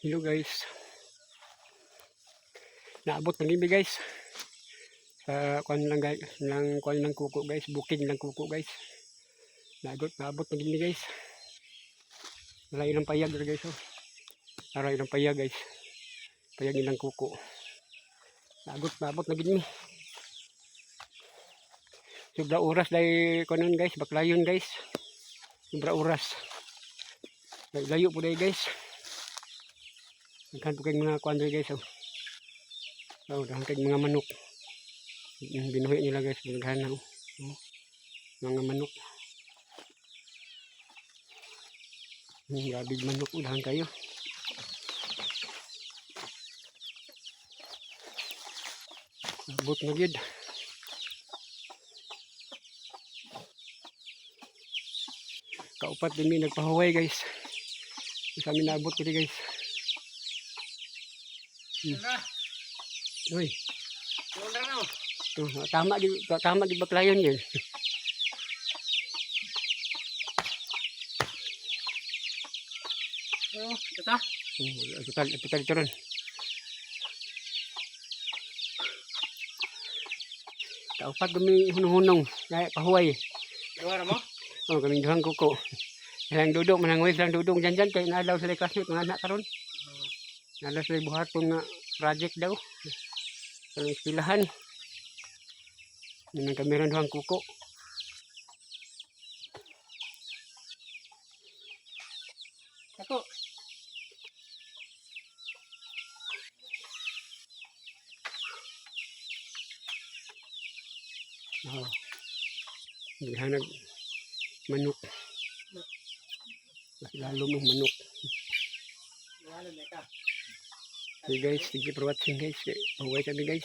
Hello guys. Naabot na mi, guys. Sa kuan lang guys, lang kuan lang kuko guys, bukid lang kuko guys. Naabot na mi, guys. Wala ilang payag ra, guys, oh. Ara ilang payag, guys. Payag ilang kuko. Naabot na gid mi. Sobra oras dahil kunon guys, baklayon guys. Sobra oras. Layo po dahil, guys. Daghan po kayong mga kuan diri, guys, oh. Oh, daghan kayong mga manok. Yung binuhi nila, guys, daghan na, oh. Oh, mga manok. Grabe manok, oh, daghan kayo. Abot na gid. Kaupat din mi nagpahuway, guys. Sa amin naabot diri, guys. Uy, oh, tama di baklayon yun. Oh, ito. Oh, total, total ito ron. Kaupat kami hunong-hunong, kaya pahuway. Duha ra mo? Oh, kaming duhang kuko. Silang dudong, manangoy silang dudong dyan dyan, kaya naalaw sila classmate, mga anak karon. Naalaw sila buhaton nga project daw. Sa eskwelahan. Yun ang kami ron duhang kuko. Ako. Oh. Naghanag manok. Mas lalo mong manok. Wala na ka. Okay guys, thank you for watching, guys. Pahuway kami, guys.